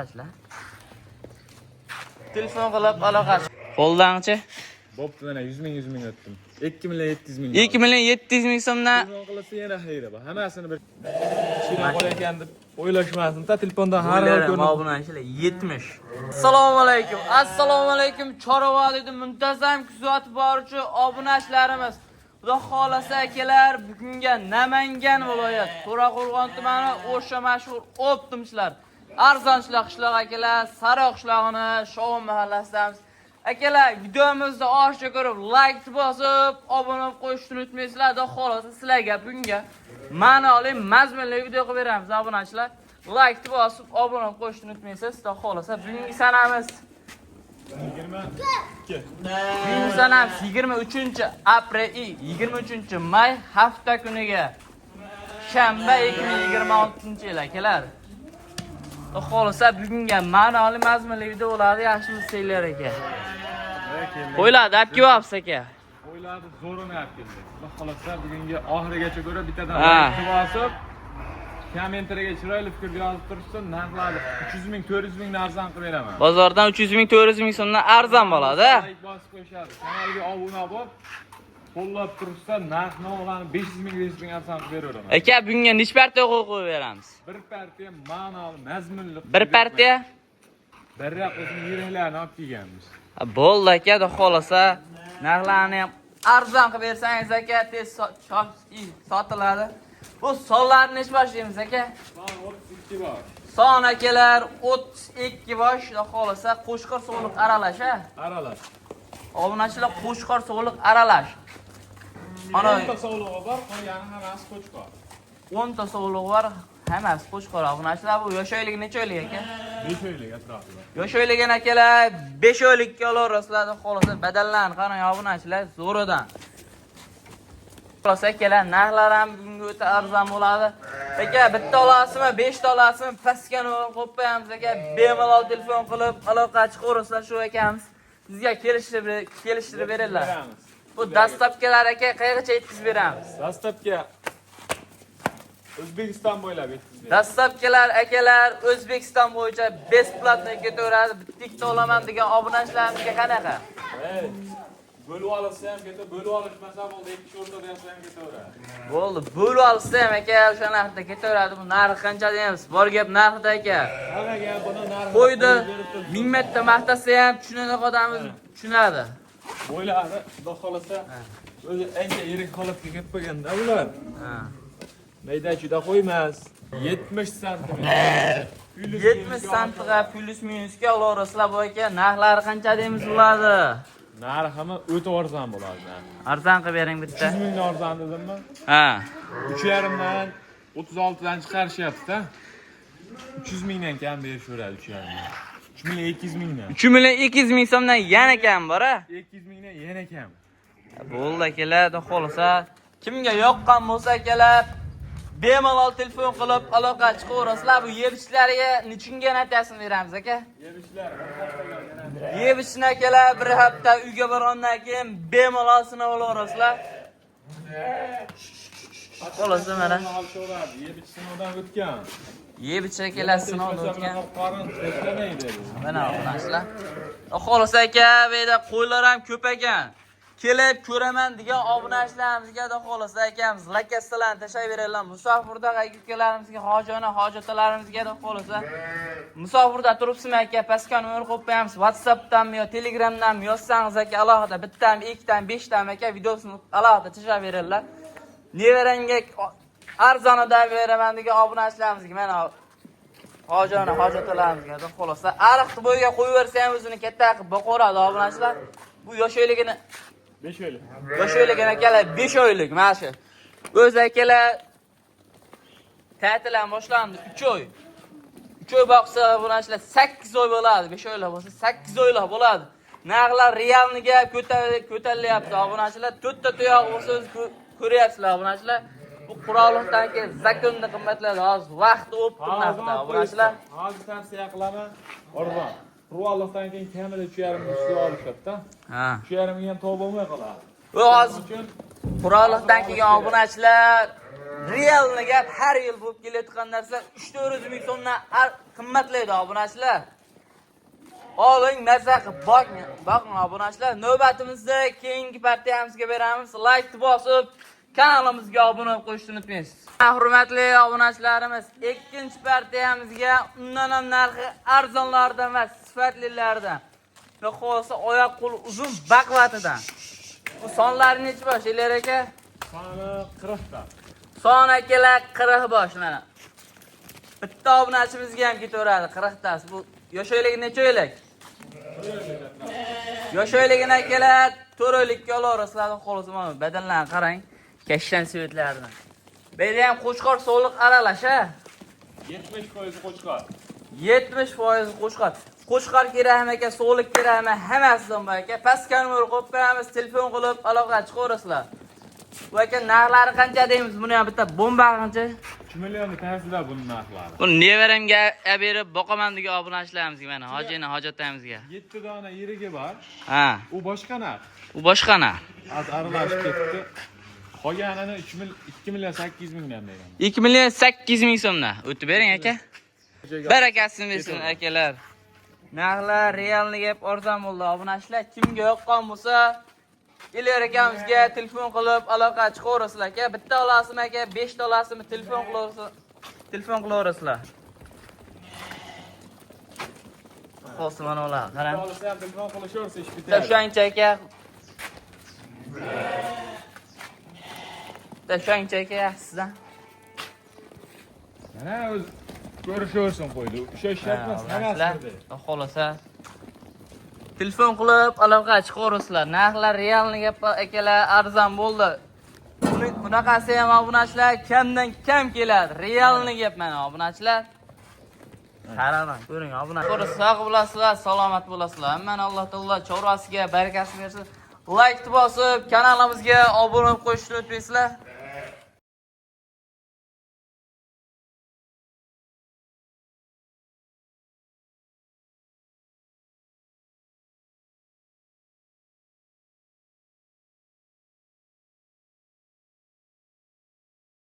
Obunachilar. Telefon qilib aloqa. Qo'ldanchi? Bo'pti, mana 100 ming, 100 ming o'tdim. 2 million 700 ming. 2 million 700 ming so'mdan Telefon qilsa yana xayri bor. Hammasini bir shirin qo'ygan deb o'ylashmasin. Ta telefondan har xil ko'rinib. Obunachilar 70. Assalomu alaykum. Assalomu alaykum. Chorva dedi muntazam kuzatib boruvchi obunachilarimiz. Xudo xolasa akalar, bugunga Namangan viloyat To'raqo'rg'on tumani o'sha mashhur o'ptimchilar, arzonchilar qishloq akalar, Sariq qishlog'ini Shovun mahallasidamiz. Akalar, videomizni oxirigacha ko'rib, like bosib, obuna bo'lib qo'yishni unutmaysizlar. Xudo xolasa sizlarga bugunga ma'noli, mazmunli video qilib beramiz obunachilar. Like bosib, obuna bo'lib qo'yishni unutmaysiz. Xudo xolasa bugungi sanamiz 22. Bugungi sanamiz 23 aprel, 23 may hafta kuniga. Shanba 2026-yil akalar. Xudo xolasa bugunga ma'noli, mazmunli video bo'ladi. Yaxshimisizlar aka? Qo'ylarni olib kelyapsiz aka. Qo'ylarni zo'rini olib keldik. Xudo xolasa bugungi oxirigacha ko'rib bittadan Ha. like bosib, kommentariyaga chiroyli fikr yozib tursin, narxlarni 300 ming, 400 ming arzon qilib beraman. Bozordan 300 ming, 400 ming so'mdan arzon bo'ladi. Like bosib qo'yishadi. Kanalga obuna bo'lib, qo'llab tursa, narx navolarni 500 ming, 500 ming arzon qilib beraveraman. Aka, bunga necha partiya qo'y qo'yib beramiz? Bir partiya ma'noli, mazmunli. Bir partiya? Birroq o'zini yuraklarini olib kelganmiz. Ha, bo'ldi aka, xudo xolasa narxlarni ham arzon qilib bersangiz aka, tez sotiladi. Bu sonlarni necha bosh deymiz aka? Son 32 bor. Son akalar 32 bosh, xudo xolasa qo'shqor sog'liq aralash ha. Aralash. Obunachilar, qo'shqor sog'liq aralash. Ana 10 ta sovlig'i bor, qolgani hammasi qo'chqor. 10 ta sog'liq bor, hammasi qo'chqor obunachilar. Bu yosh oylik necha oylik aka? 5 oylik atrofida. Yosh oyligini akalar 5 oylikka olaverasizlar, xudo xolasa badallarni qarang obunachilar, zo'ridan. Xolos akalar, narxlar ham bugungi o'ta arzon bo'ladi. Aka, bitta olasizmi, beshta olasizmi, pastga nomer qo'yib qo'yamiz aka. Bemalol telefon qilib aloqa chiqaverasizlar shu akamiz. Sizga kelishtirib beradilar. Beramiz. Bu доставка lar aka qayergacha yetkazib beramiz? Доставка O'zbekiston bo'ylab yetkazib beramiz. Доставка lar akalar O'zbekiston bo'yicha бесплатно ketaveradi. Bitta ikkita olaman degan obunachilarimizga qanaqa? Hey, bo'lib olsa ham ketadi, bo'lib olishmasa bo'ldi, ikki kishi o'rtada yotsa ham ketaveradi. Bo'ldi, bo'lib olsa ham aka o'sha narxda ketaveradi. Bu narxi qancha deymiz? Bor gap narxida aka. Hammaga buni narxi Qo'ydi, qo'yib berib tursin. ming marta maqtasa ham tushunadigan odamimiz tushunadi. Bo'ylari, xudo xolasa, o'zi ancha yirik holatga kelib qo'yganda ular. Ha. Mayda chuyda qo'ymas. 70 santimetr. 70 santiga плюс минус ga olaverasizlar bu aka. Narxlari qancha deymiz bularni? Narximi o'ta arzon bo'ladi. Narxi. Arzon qilib bering bitta. 300 mingdan arzon dedimmi? Ha. 3,5 dan 36 dan chiqarishyapti-da. 300 mingdan kam berishaveradi 3,5 dan. 3 million 200 mingdan. 3 million 200 ming so'mdan yana kam bor a. 200 mingdan yana kam. Bo'ldi akalar, xudo xolasa kimga yoqqan bo'lsa akalar bemalol telefon qilib aloqa chiqaverasizlar. Bu yeb-ichlariga nechunga natasini beramiz aka? Yeb-ichlar bir haftaga yana. Yeb-ichni akalar bir hafta uyga borgandan keyin bemalol sinab olaverasizlar. Xolasa mana. Olishaveradi. Yeb-ich sinovdan o'tgan. Yeb-ich akalar sinovdan o'tgan. Qorin tashlamaydi. Mana obunachilar. Xolos aka, bu yerda qo'ylar ham ko'p ekan. Kelib ko'raman degan obunachilarimizga xudo xolasa akamiz lakassalarni tashlab beradilar. Musofirda aka ukalarimizga, hoji ona, hoji otalarimizga xudo xolasa. Musofirda turibsizmi aka, pastga nomer qo'yib qo'yamiz. WhatsAppdanmi yo Telegramdanmi yozsangiz aka, alohida bittami, ikkitami, beshtami aka videosini alohida tashlab beradilar. Nevarangga arzonida beraman degan obunachilarimizga mana hoji ona, hoji otalarimizga xudo xolasa ariqni bo'yiga qo'yib bersa ham o'zini katta qilib boqaveradi obunachilar. Bu yosh oyligini 5 oylik. Yosh oyligini akalar 5 oylik mana shu. O'zi akalar ta'til ham boshlandi 3 oy. 3 oy boqsa obunachilar 8 oy bo'ladi. 5 oylik bo'lsa 8 oylik bo'ladi. Narxlar реальный ga ko'tarilyapti obunachilar. 4 ta tuyoq bo'lsa o'zi ko'ryapsizlar obunachilar. Bu qurolliqdan keyin закон ni qimmatladi. Hozir vaqti o'tib narxda obunachilar. Hozir tavsiya qilaman. Arzon. Qurg'onliqdan keyin kamida 3,5 ming ustiga olishadi-da. Ha. 3,5 ming ham to'g'ri bo'lmay qoladi. Bu hozir Shuning uchun qurolliqdan kelgan obunachilar Realni gap, har yil bo'lib kelayotgan narsa 3-400 ming so'mdan qimmatlaydi obunachilar. Oling, maza qilib boqing, boqing obunachilar. Navbatimizda keyingi partiyamizga beramiz. Like bosib, kanalimizga obuna bo'lib qo'yishni unutmaysiz. Hurmatli obunachilarimiz, ikkinchi partiyamizga undan ham narxi arzonlardan va sifatlilardan. Va xo'lsa oyoq qo'l uzun baqvatidan. Bu sonlari nechi bosh, Elyor aka? Soni 40 ta. Son akalar 40 bosh mana. Bitta obunachimizga ham ketaveradi 40 tasi. Bu yosh oyligi necha oylik? Yosh oyligini akalar 4 oylikka olaverasizlar, xolos mana badanlarni qarang. Kashtan svetlarini. Bu yerda ham qo'chqor so'liq aralash ha. 70% qo'chqor. 70% qo'chqor. Qo'chqor kerakmi aka, so'liq kerakmi, hammasidan bor aka. Pastga nomer qo'yib qo'yamiz, telefon qilib aloqa chiqaverasizlar. Bu aka narxlari qancha deymiz? Buni ham bitta bomba qancha? 3 millionni pastida buni narxlari. Buni nevaramga berib boqaman degan obunachilarimizga mana hojini hojatlarimizga. 7 dona yirigi bor. Ha, U boshqa narx. u boshqa narx. Az aralashib ketdi. Qolganini 3 mil 2 million 800 mingdan beraman. 2 million 800 ming so'mdan. O'tib bering aka. Barakasini bersin akalar. Narxlar realni gap arzon bo'ldi. Obunachilar kimga yoqqan bo'lsa, Elyor akamizga telefon qilib aloqa chiqaverasizlar aka. Bitta olasizmi aka, beshta olasizmi, telefon qilaverasizlar. Telefon qilaverasizlar. Xo'sh, mana ular qarang. Olsa ham telefon qilishaversa ish Bitta bitadi. ushangchi aka. Bitta ushangchi aka yaxshisidan. Mana o'z ko'rishaversin qo'ydi. Ushlash shart emas, hammasi birday. Xohlasa telefon qilib aloqa chiqaverasizlar. Narxlar realni gap akalar arzon bo'ldi. Bunaqasi ham obunachilar kamdan kam keladi. Realni gap mana obunachilar. Qaraman, ko'ring obuna. Ko'ring, sog' bo'lasizlar, salomat bo'lasizlar. Hammani Alloh taolo chorvasiga barakasini bersin. Like bosib, kanalimizga obuna bo'lib qo'yishni unutmaysizlar.